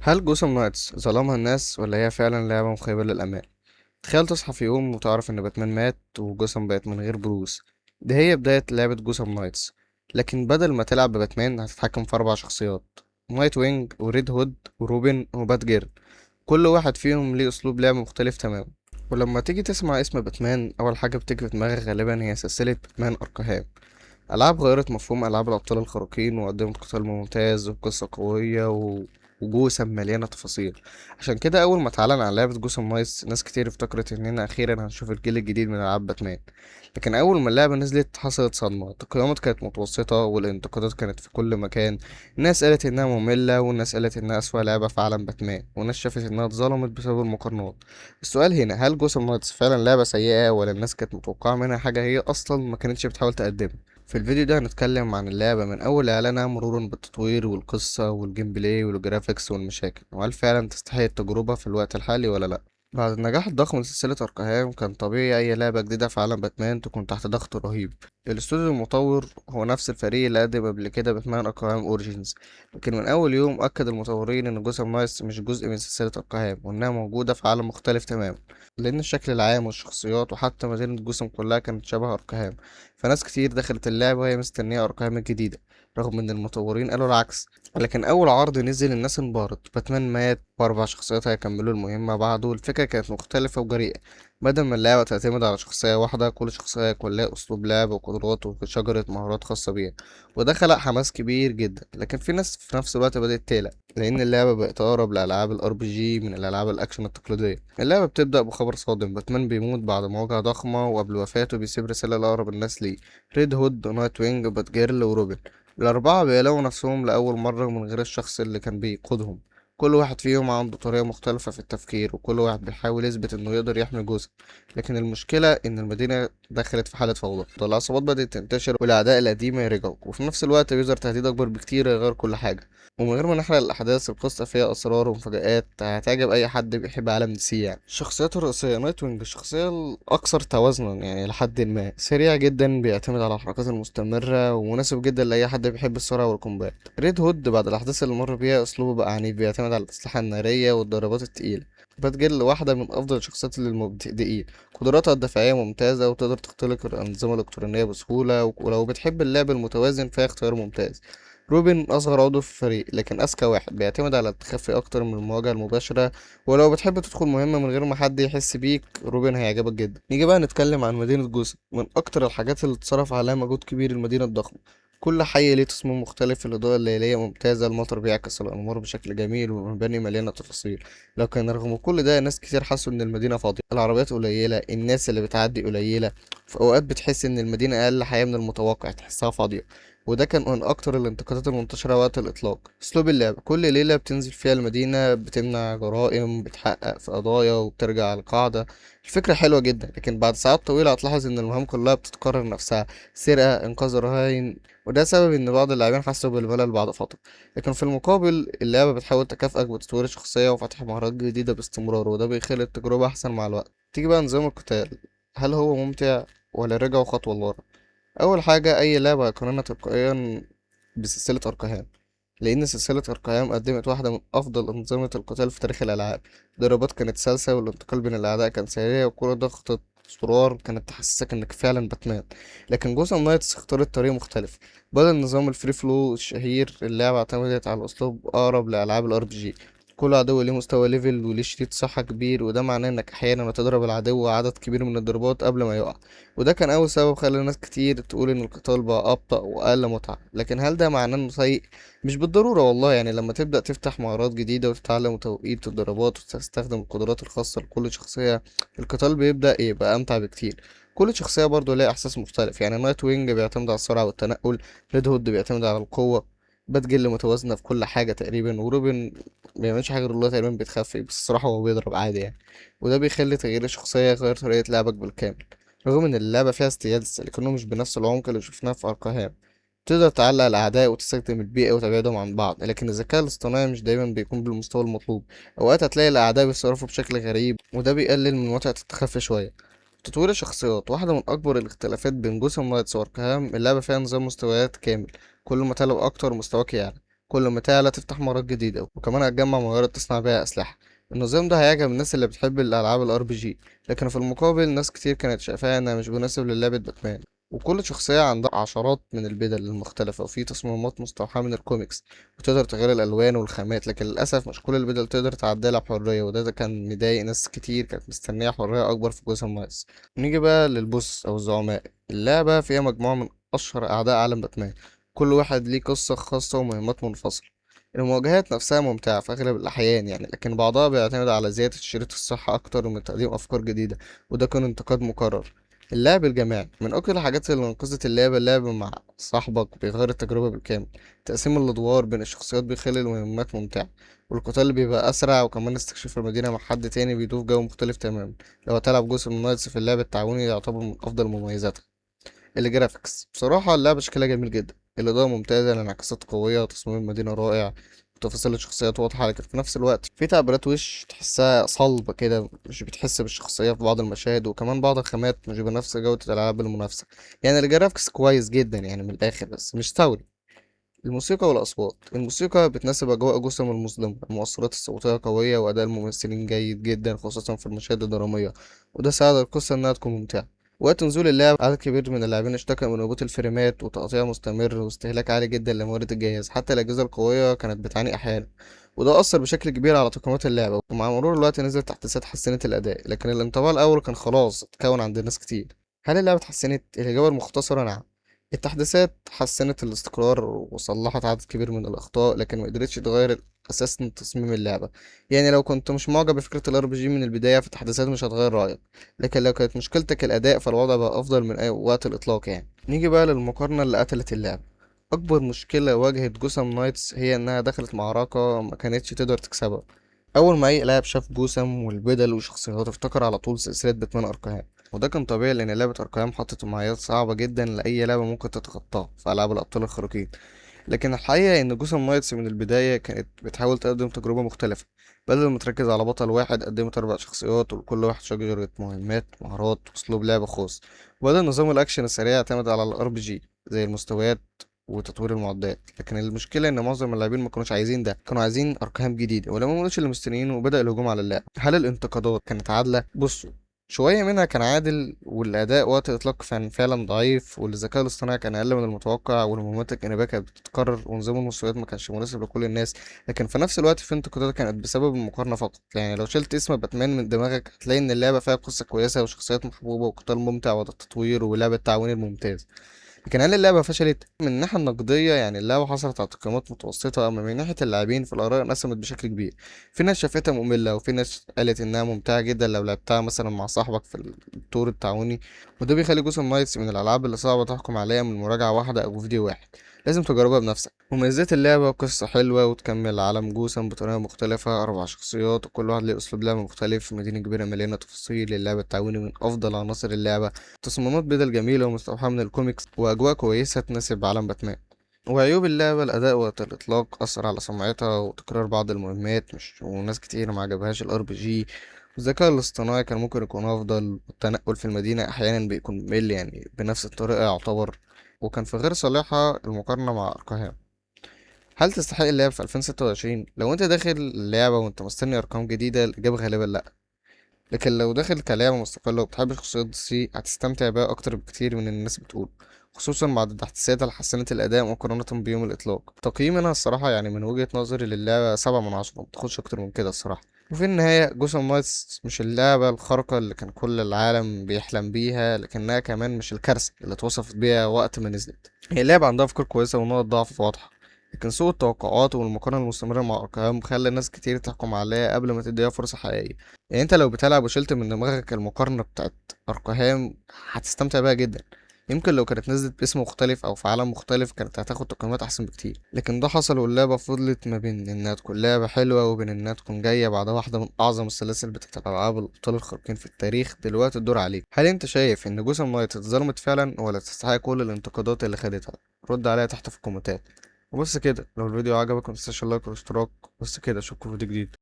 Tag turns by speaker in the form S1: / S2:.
S1: هل جوثام نايتس ظلمها الناس ولا هي فعلا لعبة مخيبة للآمال؟ تخيل تصحى في يوم وتعرف إن باتمان مات وجوثام بقت من غير بروس. دي هي بداية لعبة جوثام نايتس، لكن بدل ما تلعب بباتمان هتتحكم في 4 شخصيات: نايت وينج وريد هود وروبن وبات جيرل. كل واحد فيهم ليه أسلوب لعب مختلف تماما. ولما تيجي تسمع اسم باتمان أول حاجة بتيجي في دماغك غالبا هي سلسلة باتمان أركهام. ألعاب غيرت مفهوم ألعاب الأبطال الخارقين وقدمت قتال ممتاز وقصة قوية وجوثام مليانة تفاصيل. عشان كده أول ما اتعلن عن لعبة جوثام نايتس ناس كتير افتكرت إننا أخيرا هنشوف الجيل الجديد من ألعاب باتمان. لكن أول ما اللعبة نزلت حصلت صدمة. التقييمات كانت متوسطة والانتقادات كانت في كل مكان. الناس قالت إنها مملة، والناس قالت إنها أسوأ لعبة في عالم باتمان، وناس شافت إنها اتظلمت بسبب المقارنات. السؤال هنا، هل جوثام نايتس فعلا لعبة سيئة ولا الناس كانت متوقعة منها حاجة هي أصلا ما كانتش بتحاول تقدمها؟ في الفيديو ده هنتكلم عن اللعبة من أول إعلانها مرورا بالتطوير والقصة وال gameplay وال graphics والمشاكل، وهل فعلا تستحق التجربة في الوقت الحالي ولا لأ. بعد النجاح الضخم لسلسلة أركهام كان طبيعي أي لعبة جديدة في عالم باتمان تكون تحت ضغط رهيب. الاستوديو المطور هو نفس الفريق اللي قدم قبل كده باتمان أركهام أوريجينز، لكن من أول يوم أكد المطورين إن جوثام نايتس مش جزء من سلسلة أركهام وإنها موجودة في عالم مختلف تماما، لأن الشكل العام والشخصيات وحتى مدينة جوثام كلها كانت شبه أركهام. فناس كتير دخلت اللعبة وهي مستنية أركهام الجديدة، رغم إن المطورين قالوا العكس. لكن أول عرض نزل الناس انبهرت. باتمان مات وأربع شخصيات هيكملوا المهمة بعده. الفكرة كانت مختلفة وجريئة. بدل ما اللعبة تعتمد على شخصية واحدة، كل شخصية يكون لها أسلوب لعب وقدرات وشجرة مهارات خاصة بيها، وده خلق حماس كبير جدا. لكن في ناس في نفس الوقت بدأت تقلق لأن اللعبة بقت أقرب لألعاب ال RPG من الألعاب الأكشن التقليدية. اللعبة بتبدأ بخبر صادم: باتمان بيموت بعد مواجهة ضخمة، وقبل وفاته بيسيب رسالة لأقرب الناس ليه: ريد هود، نايت وينج، بات جيرل، وروبن. الأربعة بيلاقوا نفسهم لأول مرة من غير الشخص اللي كان بيقودهم. كل واحد فيهم عنده طريقة مختلفة في التفكير، وكل واحد بيحاول يثبت إنه يقدر يحمي جوثام. لكن المشكلة إن المدينة دخلت في حالة فوضى، العصابات بدأت تنتشر والأعداء القديمة يرجعوا، وفي نفس الوقت بيظهر تهديد أكبر بكتير يغير كل حاجة. ومن غير ما نحرق الأحداث، القصة فيها أسرار ومفاجآت هتعجب أي حد بيحب عالم دي سي. الشخصيات الرئيسية: نايت وينج الشخصية الأكثر توازنا لحد ما، سريع جدا، بيعتمد على الحركات المستمرة ومناسب جدا لأي حد بيحب السرعة وال combat. ريد هود بعد الأحداث اللي مر بيها أسلوبه بقى عنيف، بيعتمد على الأسلحة النارية والضربات التقيلة. بات جيرل واحدة من أفضل الشخصيات للمبتدئين، قدراتها الدفاعية ممتازة وتقدر تخترق الأنظمة الإلكترونية بسهولة، ولو بتحب اللعب المتوازن فهي اختيار ممتاز. روبن أصغر عضو في الفريق لكن أذكى واحد، بيعتمد على التخفي أكتر من المواجهة المباشرة، ولو بتحب تدخل مهمة من غير ما حد يحس بيك روبن هيعجبك جدا. نيجي بقى نتكلم عن مدينة جوثام. من أكتر الحاجات اللي اتصرف عليها مجهود كبير المدينة الضخمة. كل حي ليه تصميم مختلف، الإضاءة الليلية ممتازة، المطر بيعكس الأنوار بشكل جميل، والمباني مليانة تفاصيل. لكن رغم كل ده ناس كتير حسوا إن المدينة فاضية، العربيات قليلة، الناس اللي بتعدي قليلة. في أوقات بتحس إن المدينة أقل حياة من المتوقع، تحسها فاضية، وده كان من أكتر الانتقادات المنتشرة وقت الإطلاق. أسلوب اللعب: كل ليلة بتنزل فيها المدينة بتمنع جرائم، بتحقق في قضايا، وبترجع على القاعدة. الفكرة حلوة جدا، لكن بعد ساعات طويلة هتلاحظ إن المهام كلها بتتكرر نفسها: سرقة، إنقاذ رهائن. وده سبب إن بعض اللاعبين حسوا بالملل بعد فترة. لكن في المقابل اللعبة بتحاول تكافئك بتطوير الشخصية وفتح مهارات جديدة باستمرار، وده بيخلي التجربة أحسن مع الوقت. تيجي بقى نظام القتال، هل هو ممتع ولا رجعوا خطوة لورا؟ أول حاجة، أي لعبة هيقارنها تلقائيا بسلسلة أركهام، لأن سلسلة أركهام قدمت واحدة من أفضل أنظمة القتال في تاريخ الألعاب. الضربات كانت سلسة، والانتقال بين الأعداء كان سريع، وكل ضغطة زرار كانت تحسسك إنك فعلا باتمان. لكن جوثام نايتس اختارت طريق مختلف. بدل نظام ال free flow الشهير، اللعبة اعتمدت على أسلوب أقرب لألعاب ال RPG. كل عدو ليه مستوى level وليه شريط صحة كبير، وده معناه انك احيانا هتضرب العدو عدد كبير من الضربات قبل ما يقع. وده كان اول سبب خلى ناس كتير تقول ان القتال بقى ابطأ واقل متعة. لكن هل ده معناه انه سيء؟ مش بالضرورة والله. لما تبدأ تفتح مهارات جديدة وتتعلم توقيت الضربات وتستخدم القدرات الخاصة لكل شخصية، القتال بيبدأ يبقى أمتع بكتير. كل شخصية برضه ليها إحساس مختلف. نايت وينج بيعتمد على السرعة والتنقل، ريد هود بيعتمد على القوة، بات جيرل متوازنة في كل حاجة تقريبا، وروبن بيعملش حاجة غير الله تقريبا بيتخفي، بس الصراحة هو بيضرب عادي. وده بيخلي تغيير الشخصية يغير طريقة لعبك بالكامل. رغم إن اللعبة فيها stealth لكنه مش بنفس العمق اللي شفناه في أركهام. تقدر تعلق الأعداء وتستخدم البيئة وتبعدهم عن بعض، لكن الذكاء الاصطناعي مش دايما بيكون بالمستوى المطلوب. أوقات هتلاقي الأعداء بيتصرفوا بشكل غريب، وده بيقلل من متعة التخفي شوية. تطوير الشخصيات واحدة من أكبر الاختلافات بين جوثام نايتس وأركهام. اللعبة فيها نظام مستويات كامل، كل ما تلعب أكتر مستواك يعلى. كل ما تعلى تفتح مهارات جديدة، وكمان هتجمع موارد تصنع بيها أسلحة. النظام ده هيعجب الناس اللي بتحب الألعاب ال RPG، لكن في المقابل ناس كتير كانت شايفاها إنها مش مناسب للعبة باتمان. وكل شخصية عندها عشرات من البدل المختلفة، وفي تصميمات مستوحاة من الكوميكس، وتقدر تغير الألوان والخامات، لكن للأسف مش كل البدل تقدر تعدلها بحرية، وده كان مضايق ناس كتير كانت مستنية حرية أكبر في جوثام نايتس. نيجي بقى لل boss أو الزعماء. اللعبة فيها مجموعة من أشهر أعداء عالم باتمان، كل واحد ليه قصة خاصة ومهمات منفصلة. المواجهات نفسها ممتعة في أغلب الأحيان يعني، لكن بعضها بيعتمد على زيادة شريط الصحة أكتر ومن تقديم أفكار جديدة، وده كان انتقاد مكرر. اللعب الجماعي من أكتر الحاجات اللي انقذت اللعبة، اللعب مع صاحبك بيغير التجربة بالكامل. تقسيم الأدوار بين الشخصيات بيخلي المهمات ممتعة، والقتال بيبقى أسرع، وكمان استكشاف المدينة مع حد تاني بيضيف جو مختلف تماما. لو هتلعب جوثام نايتس في اللعب التعاوني يعتبر من أفضل مميزاتها. ال graphics بصراحة اللعبة شكلها جميل جدا، الإضاءة ممتازة، الانعكاسات قوية، تصميم المدينة رائع، وتفاصيل الشخصيات واضحة، لكن في نفس الوقت في تعبيرات وش تحسها صلبة كده، مش بتحس بالشخصية في بعض المشاهد، وكمان بعض الخامات مش بنفس جودة الألعاب المنافسة. يعني ال graphics كويس جدا يعني من الآخر، بس مش ثوري. الموسيقى والأصوات، الموسيقى بتناسب أجواء جوثام المظلمة، المؤثرات الصوتية قوية، وأداء الممثلين جيد جدا خصوصا في المشاهد الدرامية، وده ساعد القصة إنها تكون ممتعة. وقت نزول اللعب عدد كبير من اللاعبين اشتكى من هبوط الفريمات وتقطيع مستمر واستهلاك عالي جدا لموارد الجهاز، حتى الأجهزة القوية كانت بتعاني أحيانا، وده أثر بشكل كبير على تقييمات اللعبة. ومع مرور الوقت نزلت تحديثات حسنت الأداء، لكن الانطباع الأول كان خلاص اتكون عند ناس كتير. هل اللعبة اتحسنت؟ الإجابة المختصرة نعم. التحديثات حسنت الاستقرار وصلحت عدد كبير من الأخطاء، لكن ما قدرتش تغير أساس تصميم اللعبة. يعني لو كنت مش معجب بفكرة ال RPG من البداية فالتحديثات مش هتغير رأيك، لكن لو كانت مشكلتك الأداء فالوضع بقى أفضل من أي وقت الإطلاق. يعني نيجي بقى للمقارنة اللي قتلت اللعبة. أكبر مشكلة واجهت جوثام نايتس هي إنها دخلت معركة ما كانتش تقدر تكسبها. أول ما أي لاعب شاف جوثام والبدل وشخصياته افتكر على طول سلسلة باتمان أركهام، وده كان طبيعي لأن لعبة أركهام حطت معايير صعبة جدا لأي لعبة ممكن تتخطاها في ألعاب الأبطال الخارقين. لكن الحقيقة إن جوثام نايتس من البداية كانت بتحاول تقدم تجربة مختلفة، بدل ما تركز على بطل واحد قدمت 4 شخصيات، ولكل واحد شجرة مهمات، مهارات، وأسلوب لعب خاص. وبدل نظام الأكشن السريع اعتمد على ال RPG زي المستويات وتطوير المعدات، لكن المشكلة إن معظم اللاعبين ما كانوش عايزين ده، كانوا عايزين أركهام جديدة، ولما ما لقوش اللي مستنيينه وبدأ الهجوم على اللاعب. هل الانتقادات كانت عادلة؟ بصوا، شوية منها كان عادل، والأداء وقت الإطلاق كان فعلا ضعيف، والذكاء الاصطناعي كان أقل من المتوقع، والمهمات الجانبية كانت بتتكرر، ونظام المستويات ما كانش مناسب لكل الناس. لكن في نفس الوقت في انتقادات كانت بسبب المقارنة فقط. يعني لو شلت اسم باتمان من دماغك هتلاقي إن اللعبة فيها قصة كويسة وشخصيات محبوبة وقتال ممتع وتطوير ولعبة تعاون الممتاز. لكن هل اللعبة فشلت؟ من الناحية النقدية يعني اللعبة حصلت على تقييمات متوسطة، أما من ناحية اللاعبين فالآراء انقسمت بشكل كبير. في ناس شافتها مملة، وفي ناس قالت إنها ممتعة جدا لو لعبتها مثلا مع صاحبك في الدور التعاوني، وده بيخلي جوثام نايتس من الألعاب اللي صعبة تحكم عليها من مراجعة واحدة أو فيديو واحد، لازم تجربها بنفسك. مميزات اللعبة قصة حلوة وتكمل عالم جوثام بطريقة مختلفة، 4 شخصيات وكل واحد ليه أسلوب لعب مختلف، مدينة كبيرة مليانة تفاصيل، اللعبة التعاوني من أفضل عناصر اللعبة، تصميمات بدل جميلة ومستوحاة من الكوميكس، وأجواء كويسة تناسب عالم باتمان. وعيوب اللعبة الأداء وقت الإطلاق أثر على سمعتها، وتكرار بعض المهمات مش وناس كتير ما عجبهاش ال RPG، والذكاء الاصطناعي كان ممكن يكون أفضل، والتنقل في المدينة أحيانا بيكون ممل يعني بنفس الطريقة يعتبر، وكان في غير صالحها المقارنة مع أركهام. هل تستحق اللعب في 2026؟ لو انت داخل اللعبة وانت مستني أرقام جديدة الإجابة غالبا لأ، لكن لو داخل كلعبة مستقلة وبتحب شخصيات دي سي هتستمتع بيها أكتر بكتير من الناس بتقول، خصوصا بعد التحديثات اللي حسنت الأداء مقارنة بيوم الإطلاق. تقييم أنا الصراحة يعني من وجهة نظري للعبة 7 من 10، متاخدش أكتر من كده الصراحة. وفي النهاية جوثام نايتس مش اللعبة الخارقة اللي كان كل العالم بيحلم بيها، لكنها كمان مش الكارثة اللي اتوصفت بيها وقت ما نزلت. هي لعبة عندها أفكار كويسة ونقط ضعف واضحة، لكن سوء التوقعات والمقارنة المستمرة مع أركهام خلى ناس كتير تحكم عليها قبل ما تديها فرصة حقيقية. يعني انت لو بتلعب وشلت من دماغك المقارنة بتاعت أركهام هتستمتع بيها جدا. يمكن لو كانت نزلت باسم مختلف أو في عالم مختلف كانت هتاخد تقييمات أحسن بكتير، لكن ده حصل واللعبة فضلت ما بين إنها تكون لعبة حلوة وبين إنها تكون جاية بعد واحدة من أعظم السلاسل بتاعت الألعاب الأبطال الخارقين في التاريخ. دلوقتي الدور عليك، هل أنت شايف إن جوثام نايتس اتظلمت فعلا ولا تستحق كل الانتقادات اللي خدتها؟ رد عليها تحت في الكومنتات. وبس كده، لو الفيديو عجبك متنساش ال like والاشتراك. بس كده، اشوفكم في فيديو جديد.